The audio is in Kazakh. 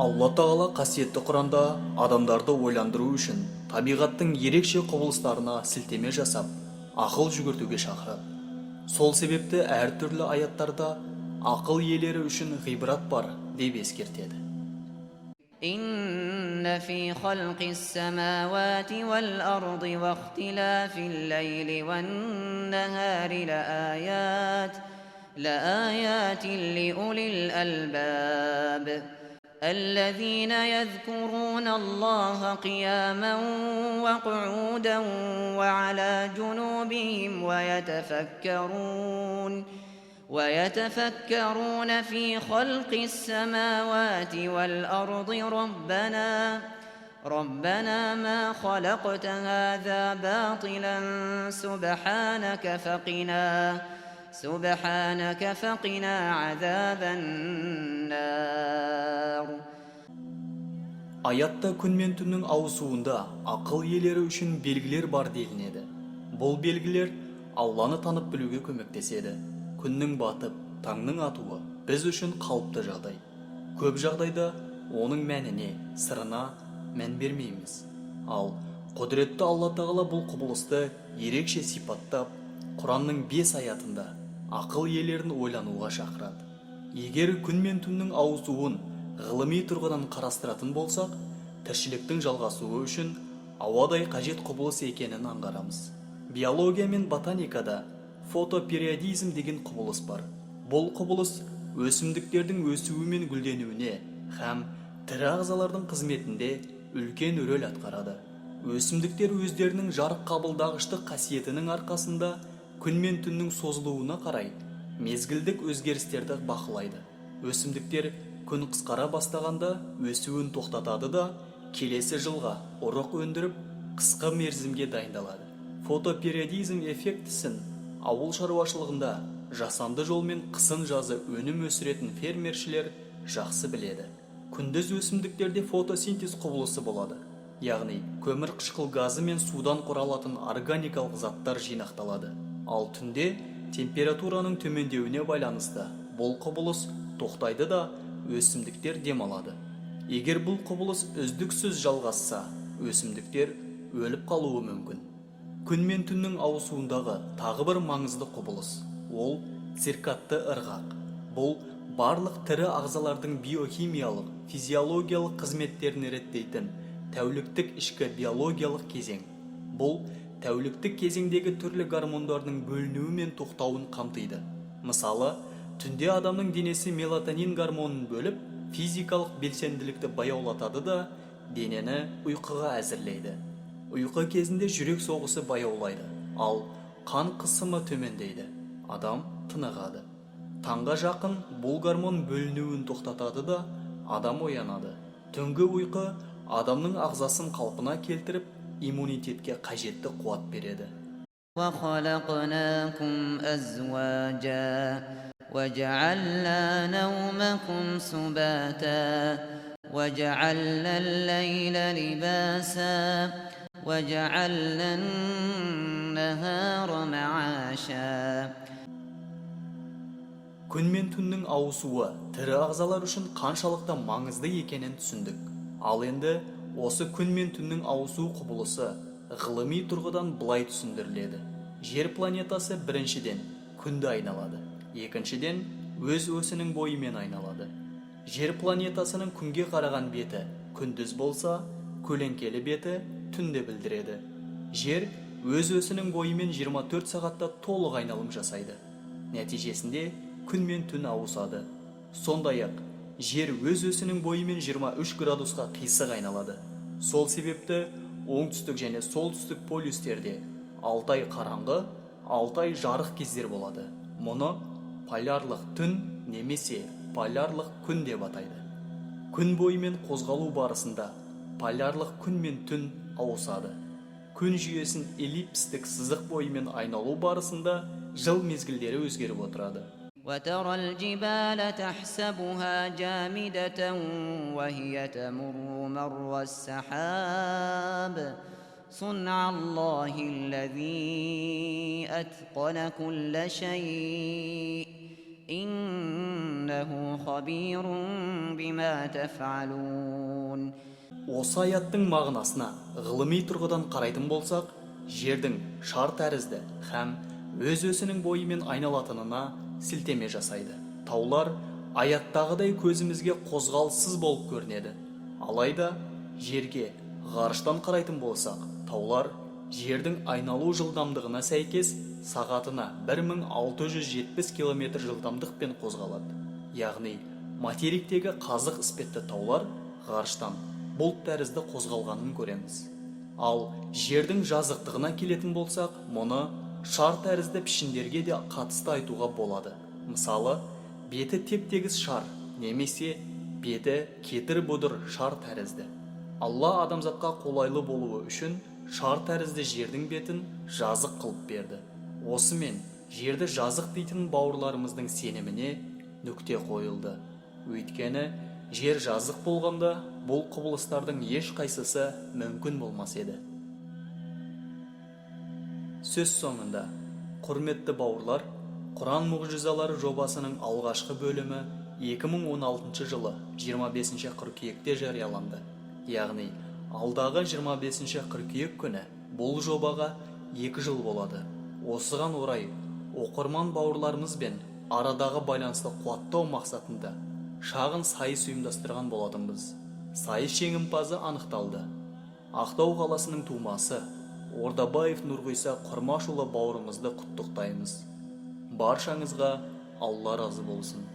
Алла Тағала қасиетті Құранда адамдарды ойландыру үшін табиғаттың ерекше құбылыстарына сілтеме жасап, ақыл жүгіртуге шақырады. Сол себепті әртүрлі аяттарда ақыл иелері үшін ғибрат бар деп ескертеді. إن في خلق السماوات والأرض واختلاف الليل والنهار لآيات لأولي الألباب الذين يذكرون الله قياما وقعودا وعلى جنوبهم ويتفكرون في خلق السماوات والأرض ربنا ما خلقت هذا باطلا سبحانك فقنا عذاب النار. Аятта күн мен түннің ауысуында ақыл иелері үшін белгілер бар делінеді. Бұл белгілер Алланы танып білуге көмектеседі. Күннің батып, таңның атуы біз үшін қалыпты жағдай. Көп жағдайда оның мәніне, сырына мән бермейміз. Ал құдіретті Алла Тағала бұл құбылысты ерекше сипаттап, Құранның 5 аятында ақыл иелерін ойлануға шақырады. Егер күн мен түннің ауысуын ғылыми тұрғыдан қарастыратын болсақ, тіршіліктің жалғасуы үшін ауадай қажет құбылыс екенін аңғарамыз. Биология мен ботаникада фотопериодизм деген құбылыс бар. Бұл құбылыс өсімдіктердің өсуі мен гүлденуіне һәм тірі ағзалардың қызметінде үлкен рөл атқарады. Өсімдіктер өздерінің жарық қабылдағыштық қасиетінің арқасында күн мен түннің созылуына қарай мезгілдік өзгерістерді бақылайды. Өсімдіктер күн қысқара бастағанда өсуін тоқтатады да, келесі жылға ұрық өндіріп, қысқы мерзімге дайындалады. Фотопериодизм эффектісін ауыл шаруашылығында жасанды жолмен қысын жазы өнім өсіретін фермершілер жақсы біледі. Күндіз өсімдіктерде фотосинтез құбылысы болады, яғни көмір қышқыл газы мен судан құралатын органикалық заттар жинақталады. Ал түнде температураның төмендеуіне байланысты бұл құбылыс тоқтайды да, өсімдіктер демалады. Егер бұл құбылыс үздіксіз жалғасса, өсімдіктер өліп қалуы мүмкін. Күн мен түннің ауысуындағы тағы бір маңызды құбылыс ол циркадты ырғақ. Бұл барлық тірі ағзалардың биохимиялық, физиологиялық қызметтерін реттейтін тәуліктік ішкі биологиялық кезең. Бұл тәуліктік кезеңдегі түрлі гормондардың бөлінуі мен тоқтауын қамтиды. Мысалы, түнде адамның денесі мелатонин гормонын бөліп, физикалық белсенділікті баяулатады да, денені ұйқыға әзірлейді. Ұйқы кезінде жүрек соғысы баяулайды, ал қан қысымы төмендейді, адам тынығады. Таңға жақын бұл гормон бөлінуін тоқтатады да, адам оянады. Түнгі ұйқы адамның ағзасын қалпына келтіріп, иммунитетке қажетті қуат береді. وخلقناكم أزواجا وجعلنا نومكم سباتا وجعلنا الليل لباسا وجعلنا النهار معاشا. Күн мен түннің ауысуы тірі ағзалар үшін қаншалықты маңызды екенін түсіндік. Ал енді осы күн мен түннің ауысу құбылысы ғылыми тұрғыдан былай түсіндіріледі. Жер планетасы біріншіден күнді айналады, екіншіден өз осінің бойымен айналады. Жер планетасының күнге қараған беті күндіз болса, көлеңкелі беті түнде білдіреді. Жер өз осінің бойымен 24 сағатта толық айналым жасайды. Нәтижесінде күн мен түн ауысады. Сондай-ақ жер өз осінің бойымен 23 градусқа қисық айналады. Сол себепті оңтүстік және солтүстік полюстерде 6 ай қараңғы, 6 ай жарық кездер болады. Мұны полярлық түн немесе полярлық күн деп атайды. Күн бойымен қозғалу барысында полярлық күн мен түн ауысады. Күн жүйесін эллипстік сызық бойымен айналу барысында жыл мезгілдері өзгеріп отырады. وترى الجبال تحسبها جامدة وهي تمر مر السحاب صنع الله الذي أتقن كل شيء. إنه خبير بما تفعلون. Осы аяттың мағынасына ғылыми тұрғыдан қарайтын болсақ, жердің шар тәрізді һәм өз өсінің бойымен айналатынына сілтеме жасайды. Таулар аяттағыдай көзімізге қозғалыссыз болып көрінеді. Алайда жерге ғарыштан қарайтын болсақ, таулар жердің айналу жылдамдығына сәйкес сағатына 1670 километр жылдамдықпен қозғалады. Яғни материктегі қазық іспетті таулар ғарыштан бұлт тәрізді қозғалғанын көреміз. Ал жердің жазықтығына келетін болсақ, мұны шар тәрізді пішіндерге де қатысты айтуға болады. Мысалы, беті теп-тегіс шар немесе беті кедір-бұдыр шар тәрізді. Алла адамзатқа қолайлы болуы үшін шар тәрізді жердің бетін жазық қылып берді. Осымен жерді жазық дейтін бауырларымыздың сеніміне нүкте қойылды. Өйткені жер жазық болғанда, бұл құбылыстардың ешқайсысы мүмкін болмас еді. Сөз соңында, құрметті бауырлар, Құран мұғжизалары жобасының алғашқы бөлімі 2016 жылы 25 қыркүйекте жарияланды. Яғни алдағы 25 қыркүйек күні бұл жобаға 2 жыл болады. Осыған орай оқырман бауырларымызбен арадағы байланысты қуаттау мақсатында шағын сайыс ұйымдастырған болатынбыз. Сайыс жеңімпазы анықталды. Ақтау қаласының тумасы Ордабаев Нұрғиса Құрмашұлы бауырымызды құттықтаймыз. Баршаңызға Алла разы болсын.